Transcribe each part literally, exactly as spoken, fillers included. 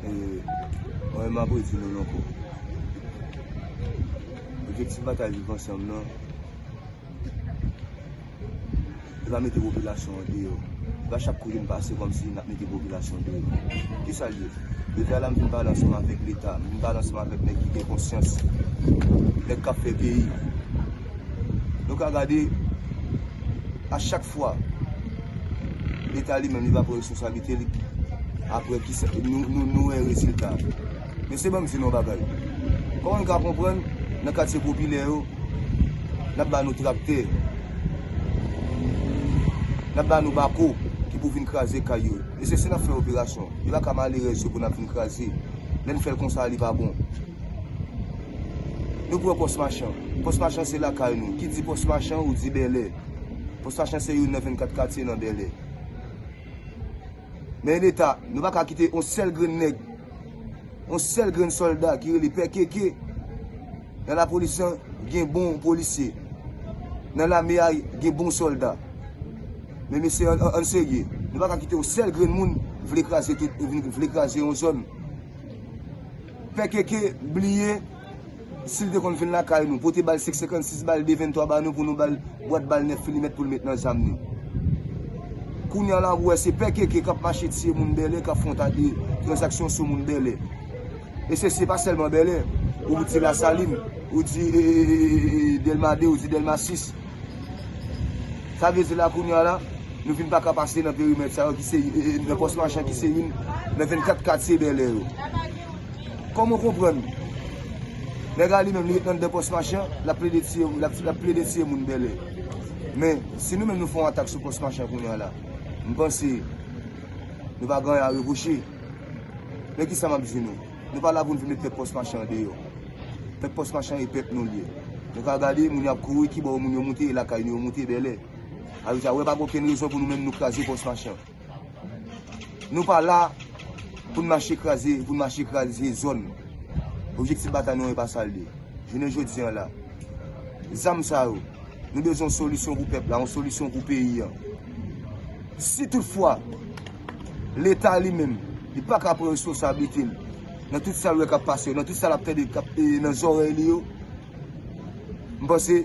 Mwen menm m ap redi nou l ankò. Objektif batay Viv Ansanm nan, se pa mete popilasyon an deyò. Se pa chak kote n pase kòmsi n ap mete popilasyon deyò. Kisa l ye? Jodi a la, m vin pale ansanm avèk Leta, m vin pale ansanm avèk nèg ki gen konsyans, nèg k ap fè peyi. Nou ka gade, a chak fwa, Leta li menm, li pa pran responsablite li. Apre ki sa, nou, nou, nou wè rezilta. Mesye, ban m di nou yon bagay. Kòman n ka konprann, nan katye popilè yo, n ap ba nou traktè, n ap ba nou bako ki pou vin kraze kay yo. Mesye, si n ap fè operasyon, yo pa ka malerèz yo pou n ap vin kraze. Lè n fè l konsa, li pa bon. Nou pran Pòs Machan. Pòs Machan se lakay nou. Ki di Pòs Machan, ou di Bèlè. Pòs Machan se youn nan vennkat katye nan Bèlè. Men Leta, nou pa ka kite yon sèl grenn nèg, yon sèl grenn sòlda ki rele Pè Keke. Nan lapolis lan, gen bon polisye. Nan lame a, gen bon sòlda. Men mesye, ann, ann, ann serye. Nou pa ka kite yon sèl grenn moun vle kraze tout, vin, vle kraze yon zòn. Pè Keke bliye, si l te konn vin lakay nou, pote bal senk senkannsis, bal de venntwa ba nou pou nou ba l bwat bal nèf milimèt pou l met nan zam nou. Kounye a la, ou wè se Pè Keke k ap mache tiye moun Bèlè, k ap fè yon ta de tranzaksyon sou moun Bèlè. E se, se pa sèlman Bèlè. Ou di Lasalin, ou di, e, e, e, e, e, Dèlma de, ou di Dèlma sis. Sa vle di la, kounye a la, nou vin pa ka pase nan perimèt sa yo ki se, e, e, nan Pòs Machan ki se youn nan vennkat katye Bèlè yo. Kòman w konprann? Nèg la li menm, li ret anndan Pòs Machan, l ap plede tiye, l ap, l ap plede tiye moun Bèlè. Men, si nou menm nou fè yon atak sou Pòs Machan kounye a la, m panse nou pa gen anyen a repwoche. Men kisa m ap di nou? Nou pa la pou n vin met pèp Pòs Machan deyò. Pèp Pòs Machan e pèp nou l ye. Nou ka gade, moun yo ap kouri, kibò moun yo moute, e lakay nou yo moute, Bèlè. Sa vle di, a, wè pa gen okenn rezon pou nou menm nou kraze Pòs Machan. Nou pa la pou n mache kraze, pou n mache kraze zòn. Objektif batay nou an, e pa sa l ye. Jounen jodi a la, zam sa yo, nou bezwen yon solisyon pou pèp la, yon solisyon pou peyi a. Si toutfwa, Leta li menm, li pa ka pran responsablite l nan tout sa l wè k ap pase yo, nan tout sa l ap tande k ap, e, nan zòrèy li yo, m panse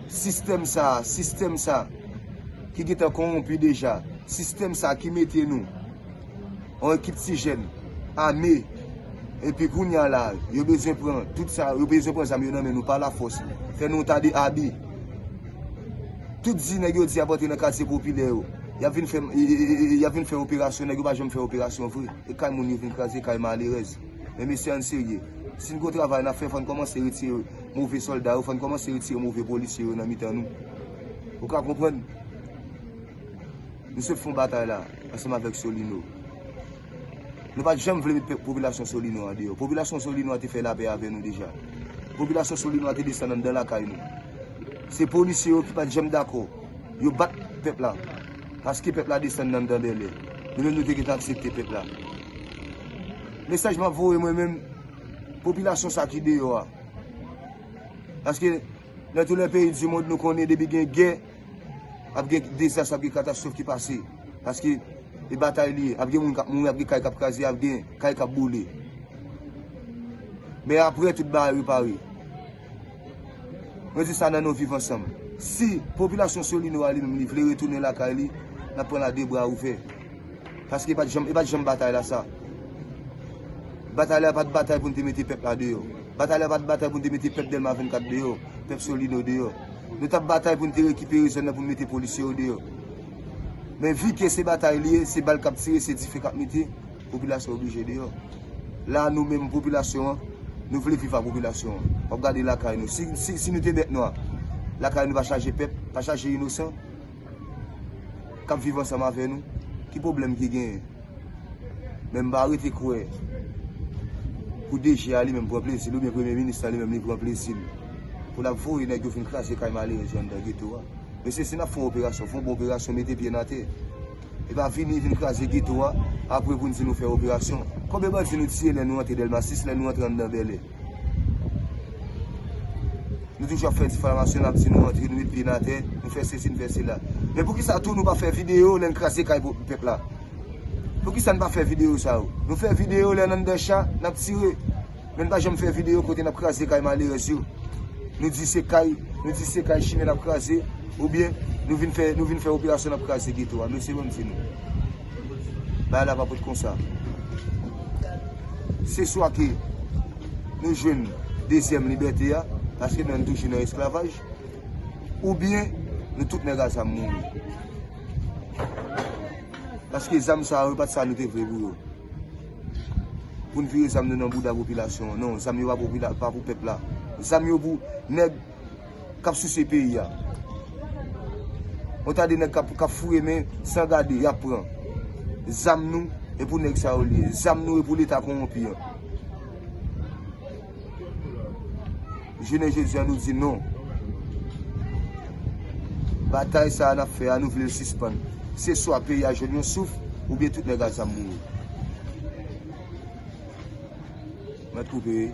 sistèm sa a, sistèm sa a ki gentan kowonpi deja, sistèm sa a ki mete nou yon ekip ti jèn ame, epi kounye a la, yo bezwen pran tout sa, yo bezwen pran zam yo nan men nou pa lafòs, fè nou ta de abi. Tout di nèg yo di y ap antre nan katye popilè yo, y ap vin fè, y, y, y, y ap vin fè operasyon, nèg yo pa janm fè operasyon vre. E kay moun yo vin kraze, kay malerèz. Men mesye, ann serye. Si n gen yon travay n ap fè, fò n kòmanse retire move sòlda yo, fò n kòmanse retire move polisye yo nan mitan nou. Ou ka konprann? Nou sot fè yon batay la, ansanm avèk Solino. Nou pa t janm vle met pèp, popilasyon Solino an deyò. Popilasyon Solino an te fè lapè avè nou deja. Popilasyon Solino an te desann anndan lakay nou. Se polisye yo ki pa t janm dakò. Yo bat pèp la. Paske pèp la desann anndan Bèlè. Nou menm nou te gentan aksepte pèp la. Mesaj m ap voye mwen menm, popilasyon sa ki deyò a. Paske nan tou lè peyi di mond nou konnen depi gen gè, ap gen dezas, ap gen katastwòf ki pase. Paske e batay li ye. Ap gen moun k ap mouri, ap gen kay k ap kraze, ap gen kay k ap boule. Men apre, tout bagay repare. Mwen di sa nan non Viv Ansanm. Si popilasyon Solino a li menm li vle retounen lakay li, n ap pran l a de bra ouvè. Paske e pa t janm, e pa t janm batay la sa. Batay la pa t batay pou n te mete pèp la deyò. Batay la pa t batay pou n te mete pèp Dèlma vennkat deyò, pèp Solino deyò. Nou t ap batay pou n te rekipere zòn nan pou n mete polisye yo deyò. Men vi ke se batay li ye, se bal k ap tire, se dife k ap mete, popilasyon oblije deyò. La, nou menm popilasyon an, nou vle viv ak popilasyon an. W ap gade lakay nou. Si, si, si nou te bèt nwa, lakay nou pa chaje pèp, pa chaje inosan k ap viv ansanm avè nou, ki pwoblèm ki genyen? Men m pa rete kwè pou D G a li menm pran plezi l, oubyen premye minis la li menm li pran plezi l pou l ap voye nèg yo vin kraze kay malerèz yo anndan geto a. Mesye, si n ap fè yon operasyon, fè yon bon operasyon, mete pye n atè. E pa vini vin kraze geto a, apre pou n di nou fè operasyon. Konbyen bandi nou tiye lè nou antre Dèlma sis, lè nou antre anndan Bèlè? Nou toujou ap fè difamasyon, n ap di nou antre, nou met pye n atè, nou fè sesi, nou fè sela. Men poukisa tou nou pa fè videyo lè n kraze kay pou pèp la? Poukisa n pa fè videyo sa yo? Nou fè videyo lè n anndan cha, n ap tire. Men n pa janm fè videyo kote n ap kraze kay malerèz yo. Nou di se kay, nou di se kay chimen n ap kraze, oubyen nou vin fè, nou vin fè operasyon n ap kraze geto a. Mesye, ban m di nou. Bagay la pa pot konsa. Se swa ke nou jwenn dezyèm libète a, paske nou toujou nan esklavaj, oubyen nou tout nèg a zam mouri. Paske zam sa yo, e pa t sa nou te vle pou yo. Pou n vire zam nou nan bouda popilasyon an. Non, zam yo pa, popila, pa pou pèp la. Zam yo pou nèg k ap souse peyi a. Yon ta de nèg k ap, k ap foure men san gade, y ap pran. Zam nou, e pou nèg sa yo li ye. Zam nou, e pou Leta kowonpi an. Jounen jodi a, nou di non. Batay sa a n ap fè a, nou vle l sispann. Se swa peyi a jwenn yon souf, oubyen tout nèg a zam mouri. Mèt koupe, wi.